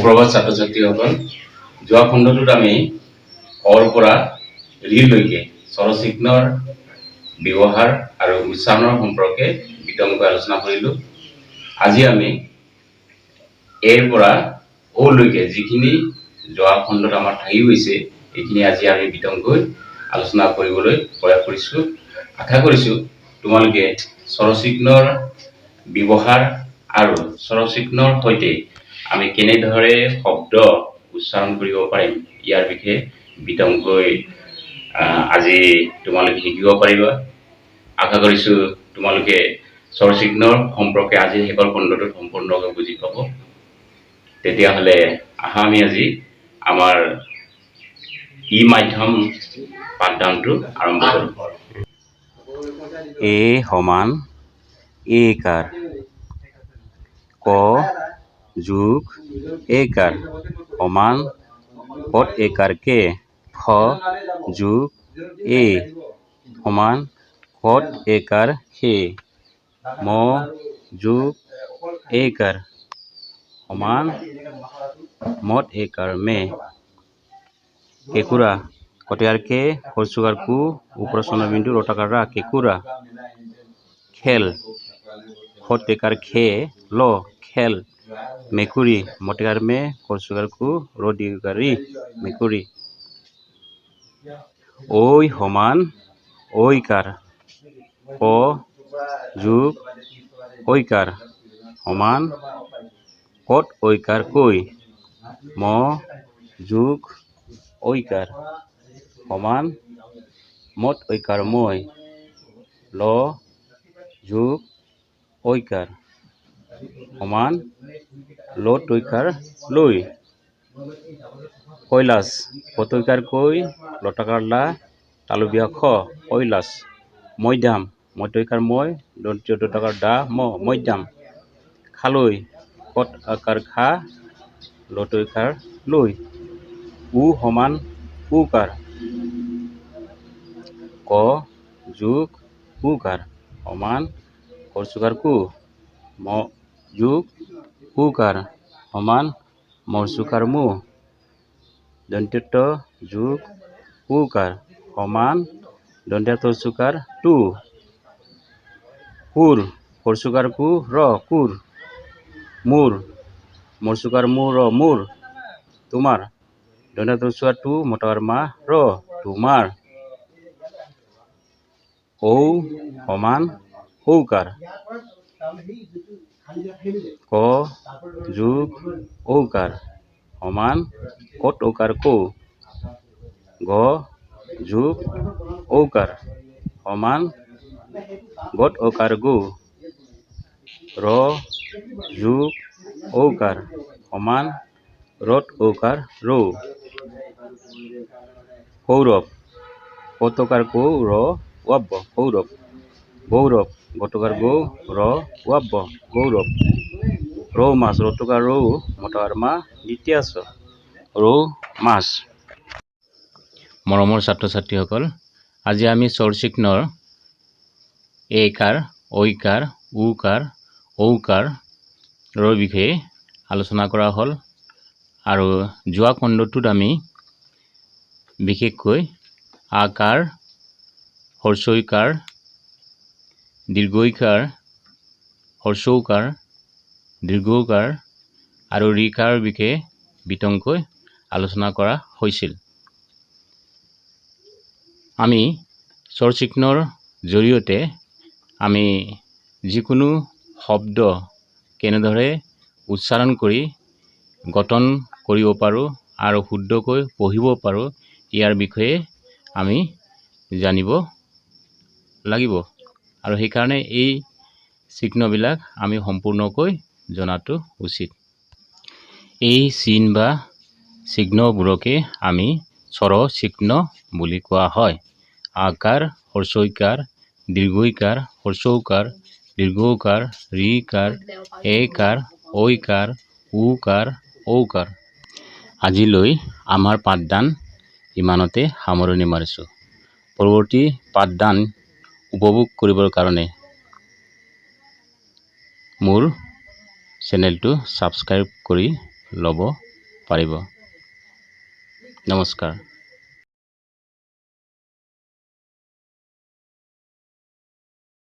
সুপ্ৰভাত ছাত্ৰ-ছাত্ৰীসকল। যোৱা খণ্ডটোত আমি অৰ পৰা ঋলৈকে স্বৰচিহ্নৰ ব্যৱহাৰ আৰু উচ্চাৰণৰ সম্পৰ্কে বিতংকৈ আলোচনা কৰিলোঁ। আজি আমি এৰ পৰা ঔলৈকে যিখিনি যোৱা খণ্ডত আমাৰ থাকি গৈছে, এইখিনি আজি আমি বিতংকৈ আলোচনা কৰিবলৈ প্ৰয়াস কৰিছোঁ। আশা কৰিছোঁ তোমালোকে স্বৰচিহ্নৰ ব্যৱহাৰ আৰু স্বৰচিহ্নৰ সৈতে আমি কেনেদৰে শব্দ উচ্চাৰণ কৰিব পাৰিম, ইয়াৰ বিষয়ে বিতংকৈ আজি তোমালোকে শিকিব পাৰিবা। আশা কৰিছোঁ তোমালোকে স্বৰচিহ্নৰ সম্পৰ্কে আজি শেষৰ খণ্ডটোত সম্পূৰ্ণকৈ বুজি পাব। তেতিয়াহ'লে আহা, আমি আজি আমাৰ ই মাধ্যম পাঠদানটো আৰম্ভ কৰোঁ। এ সমান এ কাৰ, ক যোগ এ কাৰ সমান কত এ কাৰ কে, খ যোগ এ সমান খত এ কাৰ খে, ম যোগ এ কাৰ সমান মত এ কাৰ মে। কেঁকোৰা, কটিয়াৰ কে, খৰচুকাৰ কু, ওপৰৰ চন্দ্ৰবিন্দু, ৰটাকাৰ ৰা, কেঁকোৰা। খেল, খত একাৰ খে, ল, খেল। মেকুৰী, মটেকাৰ মে, খৰচুকাৰ কু, ৰ দীৰ্ঘ ৰী, মেকুৰী। ঐ সমান ঐকাৰ, ক যোগ ঐকাৰ সমান কত ঐকাৰ কৈ, ম যোগ ঐকাৰ সমান মত ঐকাৰ মই, ল যোগ ঐকাৰ সমান লত ঐকাৰ লৈ। কৈলাশ, কতৈকাৰ কৈ, লতাকাৰ লা, তালবীয়া খ, কৈলাশ। মৈদাম, মতৈকাৰ মই, দন্ত্য দতাকাৰ দা ম, মৈদাম। খালৈ, কত আকাৰ খা, লতৈকাৰ লৈ। উ সমান উকাৰ, ক যোগ উকাৰ সমান কৰচুকাৰ কু, ম যোগ উকাৰ সমান মৰচুকাৰ মু, দন্ত্য যোগ উকাৰ সমান দন্ত্য চুকাৰ টু। কুৰ, কৰচুকাৰ কু, ৰ, কুৰ। মূৰ, মৰচুকাৰ মু, ৰ, মূৰ, তোমাৰ। দন্ত্য চুকাৰ টু, মতাকাৰ মা, ৰ, তোমাৰ। ঔ সমান ঔকাৰ, ক যোগ ঔকাৰ সমান কত ঔকাৰ কৌ, গ যোগ ঔকাৰ সমান গত ঔকাৰ গৌ, ৰ যোগ ঔকাৰ সমান ৰত ঔকাৰ ৰৌ। কৌৰৱ, কতকাৰ কৌ, ৰ ৱাব্য, কৌৰৱ। গৌৰৱ, গটকাৰ গৌ, ৰ ৱাব্য, গৌৰৱ। ৰৌ মাছ, ৰটকাৰ ৰৌ, মটকাৰ মা, দ্বিতীয়াছ, ৰৌ মাছ। মৰমৰ ছাত্ৰ ছাত্ৰীসকল, আজি আমি স্বৰচিহ্নৰ একাৰ, ঐকাৰ, উকাৰ, ঔকাৰৰ বিষয়ে আলোচনা কৰা হ'ল আৰু যোৱা খণ্ডটোত আমি বিশেষকৈ আকাৰ, হৰ্ষৈকাৰ, দীৰ্ঘইকাৰ, হৰ্ষৌকাৰ, দীৰ্ঘৌকাৰ আৰু ঋকাৰৰ বিষয়ে বিতংকৈ আলোচনা কৰা হৈছিল। আমি স্বৰচিহ্নৰ জৰিয়তে আমি যিকোনো শব্দ কেনেদৰে উচ্চাৰণ কৰি গঠন কৰিব পাৰোঁ আৰু শুদ্ধকৈ পঢ়িব পাৰোঁ, ইয়াৰ বিষয়ে আমি জানিব লাগিব আৰু সেইকাৰণে এই চিহ্নবিলাক আমি সম্পূৰ্ণকৈ জনাটো উচিত। এই চিন বা চিহ্নবোৰকে আমি স্বৰচিহ্ন বুলি কোৱা হয়। আকাৰ, হৰ্ষৈকাৰ, দীৰ্ঘইকাৰ, হৰ্ষৌকাৰ, দীৰ্ঘৌকাৰ, ঋকাৰ, একাৰ, ঐকাৰ, উকাৰ, ঔকাৰ। আজিলৈ আমাৰ পাঠদান ইমানতে সামৰণি মাৰিছোঁ। পৰৱৰ্তী পাঠদান উপভোগ কৰিবৰ কাৰণে মোৰ চেনেলটো ছাবস্ক্ৰাইব কৰি ল'ব। পাৰিব। নমস্কাৰ।